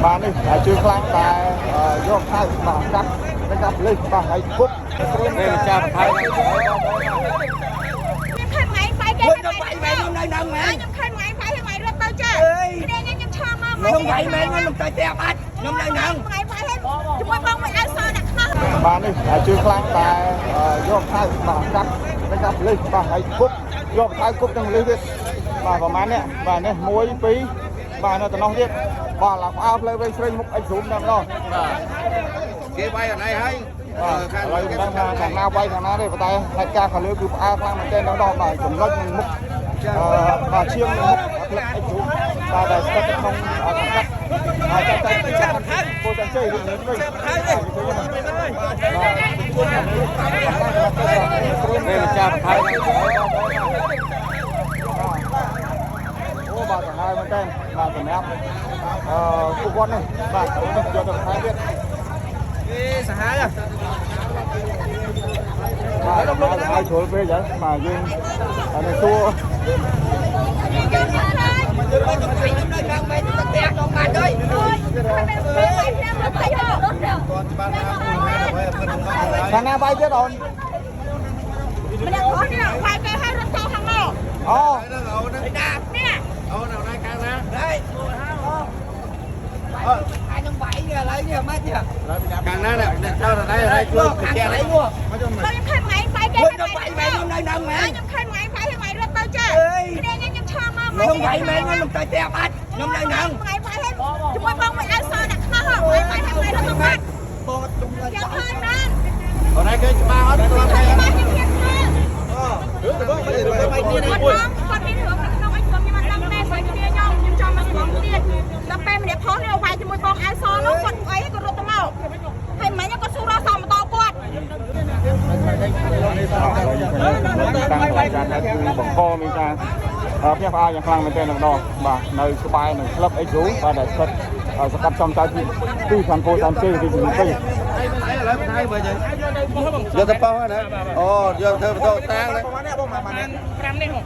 បាទនេះជឿខ្លាំងតែយកថៅបាទកាប់ទៅកាប់លិះបាទហើយគប់ នេះម្ចាស់ថៃ ខ្ញុំខំថ្ងៃបាយគេ ខ្ញុំវាយមែនខ្ញុំនៅនឹងមែន ខ្ញុំខំថ្ងៃបាយថ្ងៃរត់ទៅចាគ្នាខ្ញុំឆមមក ខ្ញុំវាយមែនខ្ញុំទៅផ្ទះបាត់ខ្ញុំនៅនឹង ថ្ងៃបាយហើយជាមួយបងមួយអាវសដាក់ខ្នោះ បាទនេះជឿខ្លាំងតែយកថៅបាទកាប់ទៅកាប់លិះបាទហើយគប់យកថៅគប់ទាំងលិះទៀតបាទប្រហែលនេះបាទនេះ1 2បាទនៅតំណោះទៀតបាទឡើងផ្អើផ្លូវវិញស្រីមុខអិចស៊ូមតែម្ដង គេវាយអត់ហើយ បាទឥឡូវមិនដឹងថាខាងណាវាយខាងណាទេប៉ុន្តែហេតុការណ៍ខាងលើគឺផ្អើខ្លាំងមែនទែនដល់ដល់បាទចំណុចនឹងមុខអឺបាទឈៀងនឹងមុខផ្លិកអិចស៊ូមបាទដែលស្ថិតនៅក្នុងសង្កាត់ហើយតែតែចាប់ថៅពោធិ៍ជ័យរឿងនេះវិញ នេះម្ចាស់ថៃ អូបាទសាហាវមែនទែនបាទសម្រាប់អឺពួកគាត់នេះបាទយកទៅថែទៀត គេសាហាវ បាទបាទហើយជ្រុលពេកហើយបាទយើងនៅសួរ ខ្ញុំនៅនឹងមែនទៅផ្ទះខ្ញុំបាត់ហើយ ខាងណាបាយទៀតអូន ម្នាក់ប្រុសនេះវាយគេឲ្យរត់ចូលខាងនោះ អូ នេះ អូននៅខាងណា ហើយអញនឹងវាយនេះឥឡូវនេះមិនទេ ខាងណាអ្នកចោលអត់ហើយជួយ ខាង បញ្ជាក់ កន្លែងនោះ ខ្ញុំខំថ្ងៃបាយគេ ខ្ញុំវាយមែនខ្ញុំនៅនឹងមែន ខ្ញុំខំថ្ងៃបាយថ្ងៃរត់ទៅចាគ្នាខ្ញុំឆមមក ខ្ញុំវាយមែនខ្ញុំទៅផ្ទះបាត់ខ្ញុំនៅនឹង ថ្ងៃបាយហើយជាមួយបងមួយអាវសដាក់ខ្នោះថ្ងៃបាយថ្ងៃរត់ទៅបាត់ បងខ្ញុំនៅ ខ្ញុំឃើញមែន អូនឯងគេច្បាស់អត់គាត់ ខ្ញុំ ថៃ បាទខ្ញុំហ៊ានមើល រឿងទៅបង គាត់បងគាត់មានរឿងនៅក្នុងអីខ្ញុំខ្ញុំអត់ដឹងទេស្អីគ្នាខ្ញុំខ្ញុំចង់មកស្ងទៀតដល់ពេលម្នាក់ផុសនេះវាយជាមួយបងអាវសនោះគាត់អីគាត់រត់ទៅមកហើយមិញគាត់ស៊ូរកសមម៉ូតូគាត់ តាំងកន្លែងការគឺបង្កមានការភ្ញាក់ផ្អើលយ៉ាងខ្លាំងមែនទែនម្ដងបាទនៅក្បែរនឹងក្លឹបអេស៊ូបាទដែលស្ថិតសកាត់ចំចៅទីខាងពោធិ៍សែនជ័យទីជំនុំពេញ ឥឡូវថៃមើលយកទៅប៉ោះណាអូយកធ្វើបន្ទោតាងណា 5នេះហ៎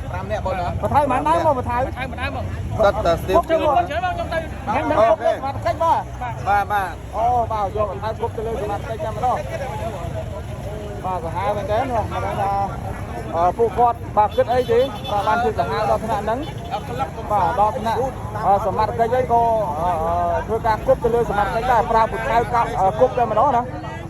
បថៅមិនដែរមកបថៅ ថៅមិនដែរមក តតស្ទី គប់ជើងមក ច្រើនមកខ្ញុំទៅ អូខេបាទកិច្ចបាទ បាទបាទ អូបាទយកបថៅគប់ទៅលើសមត្ថកិច្ចតែម្ដងបាទសាហាវមែនទែនមិនដឹងថាពួកគាត់បាទគិតអីទេបាទបានធ្វើសាហាវដល់ថ្នាក់ហ្នឹងបាទដល់ថ្នាក់សមត្ថកិច្ចអីក៏ធ្វើការគប់ទៅលើសមត្ថកិច្ចដែរប្រើពូថៅកាប់គប់តែម្ដងណា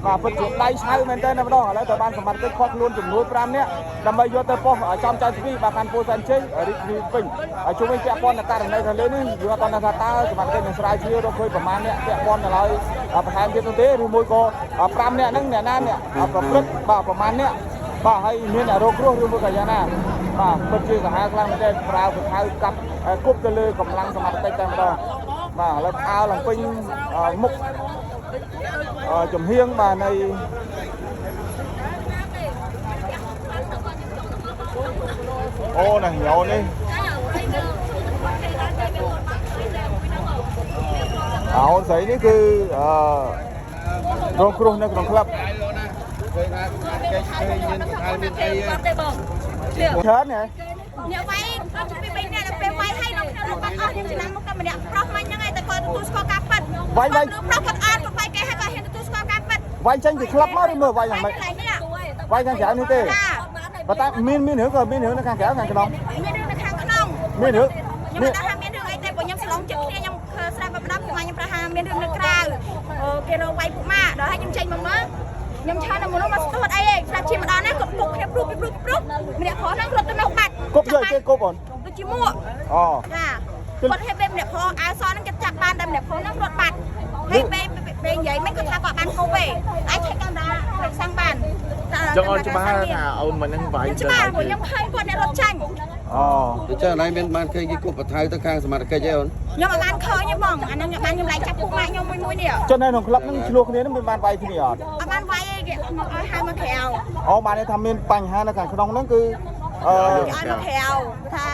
បាទពិតជាដៃឆៅមែនតើម្ដងឥឡូវទៅបានសមត្ថកិច្ចខាត់ខ្លួនចំនួន5នាក់ដើម្បីយកទៅប៉ុស្តិ៍ចំចៅស្វីបាទកាន់ពោធិ៍សែនជ័យរាជធានីពេញហើយជុំវិញពាក់ព័ន្ធនឹងករណីខាងលើនេះយើងអត់ដឹងថាតើសមត្ថកិច្ចនឹងស្រាវជ្រាវរកឃើញប្រមាណអ្នកពាក់ព័ន្ធនៅឡើយបន្ថែមទៀតនោះទេឬមួយក៏5នាក់ហ្នឹងអ្នកណាអ្នកប្រព្រឹត្តបាទប្រមាណអ្នកបាទហើយមានអ្នករងគ្រោះឬមួយក៏យ៉ាងណាបាទពិតជាសាហាវខ្លាំងមែនទែនប្រើពថៅកាប់គប់ទៅលើកម្លាំងសមត្ថកិច្ចតែម្ដងបាទឥឡូវផ្អើលឡើងពេញមុខចំហៀងបាទនៃអូណាញោនេះអូនស្រីនេះគឺអឺរងគ្រោះនៅក្នុងក្លឹប ឃើញថាគេឃើញមានថៃមានអី ទេបង ច្រើនហ៎ អ្នកវាយគាត់ពី3នាក់ដល់ពេលវាយឲ្យដល់ខ្ញុំបាត់អស់ខ្ញុំចំណាំមកតែម្នាក់ប្រុសមិញហ្នឹងឯងតែគាត់ទទួលស្គាល់ការពិត វាយវាយ ប្រុសគាត់អត់គាត់វាយគេឲ្យគាត់ហ៊ានទទួលស្គាល់ការពិត វាយចេញពីក្លឹបមកឬមើលវាយយ៉ាងម៉េច កន្លែងនេះ វាយខាងក្រៅនេះទេ ចា ប៉ុន្តែមានមានរឿងក៏មានរឿងនៅខាងក្រៅខាងក្នុង មានរឿងនៅខាងក្នុង មានរឿង ខ្ញុំមិនដឹងថាមានរឿងអីទេព្រោះខ្ញុំឆ្លងចិត្តគ្នាខ្ញុំខើស្រាប់បដាពួកម៉ាខ្ញុំប្រហែលមានរឿងនៅក្រៅគេរកវាយពួកម៉ាដល់ហើយខ្ញុំចេញមកមើលខ្ញុំឆាននៅមុនមកស្ទួតអីឯងស្រាប់ជាម្ដងណាគាត់ពុកគ្នាព្រុសព្រុសព្រុសម្នាក់ប្រុសហ្នឹងរត់ទៅនោះបាត់ គប់យកគេគប់អូន ដូចជាមួក អូ ចាគាត់ហេពេលម្នាក់ប្រុសអាវសហ្នឹងគេចាប់បានតែម្នាក់ប្រុសហ្នឹងរត់បាត់ហើយពេលពេលនិយាយមិនគាត់ថាគាត់បានគប់ទេអាចឆែកកាមេរ៉ាផ្លេចសាំងបាន ចង់អូនច្បាស់ថាអូនមិននឹងវាយ ខ្ញុំច្បាស់ព្រោះខ្ញុំឃើញគាត់អ្នករត់ចាញ់ អូ អញ្ចឹងណៃមានបានឃើញគេគប់បថៅទៅខាងសមត្ថកិច្ចអីអូន ខ្ញុំអត់បានឃើញទេបងអាហ្នឹងខ្ញុំបានខ្ញុំឡែកចាប់ពួកម៉ាក់ខ្ញុំមួយមួយនេះ ចុះនៅក្នុងក្លឹបហ្នឹងឆ្លោះគ្នាហ្នឹងមានបានវាយគ្នាអត់ អត់បានវាយទេគេមកឲ្យហៅមកក្រៅ អូបានន័យថាមានបញ្ហានៅខាងក្នុងហ្នឹងគឺអឺ គេឲ្យមកក្រៅថា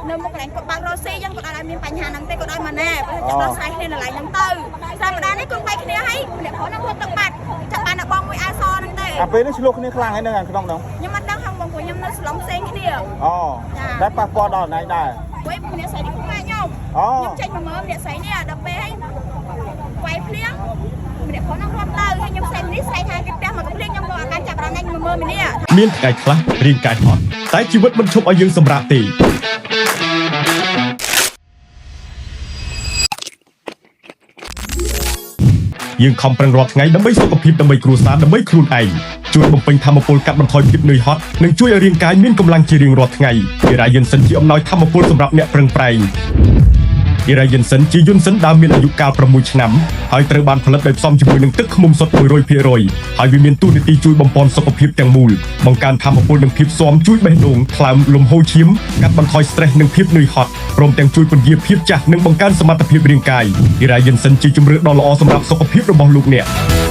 នៅមុខកន្លែងគាត់បើករស់ស៊ីអញ្ចឹងគាត់អត់ឲ្យមានបញ្ហាហ្នឹងទេគាត់ឲ្យមកណែបើចាប់ដោះស្រាយគ្នានៅកន្លែងហ្នឹងទៅស្រាប់ម្ដងនេះគាត់វាយគ្នាហើយម្នាក់ប្រុសហ្នឹងរត់ទៅបាត់ចាប់បានតែបងមួយអាសហ្នឹងទេ អាពេលនេះឆ្លោះគ្នាខ្លាំងហើយនៅខាងក្នុងហ្នឹង ខ្ញុំអត់ដឹងខាងបងព្រោះខ្ញុំនៅស្លុងផ្សេងគ្នា អូតែប៉ះពាល់ដល់ណៃដែរ ព្រោះម្នាក់ស្រីនេះពួកម៉ាក់ខ្ញុំ អូ ខ្ញុំចេញមកមើលម្នាក់ស្រីនេះដល់ពេលហើយ ពើមីនា មានថ្ងៃខ្លះរាងកាយហត់តែជីវិតមិនឈប់ឲ្យយើងសម្រាកទេយើងខំប្រឹងរាល់ថ្ងៃដើម្បីសុខភាពដើម្បីគ្រួសារដើម្បីខ្លួនឯងជួយបំពេញធម៌ពលកាត់បន្ថយភាពនឿយហត់និងជួយឲ្យរាងកាយមានកម្លាំងជារៀងរាល់ថ្ងៃអេរ៉ាយិនសិនជាអំណោយធម៌ពលសម្រាប់អ្នកប្រឹងប្រែង អេរ៉ាយិនសិនជាយន្តសិនដើមមានអាយុកាល6ឆ្នាំហើយត្រូវបានផលិតដោយផ្សំជាមួយនឹងទឹកឃ្មុំសុទ្ធ100%ហើយវាមានតួនាទីជួយបំប៉នសុខភាពទាំងមូលបង្កើនថាមពលនិងភាពស៊ាំជួយបេះដូងថ្លើមលំហូរឈាមកាត់បន្ថយ stress និងភាពនឿយហត់ព្រមទាំងជួយពន្យាភាពចាស់និងបង្កើនសមត្ថភាពរាងកាយអេរ៉ាយិនសិនជាជម្រើសដ៏ល្អសម្រាប់សុខភាពរបស់លោកអ្នក។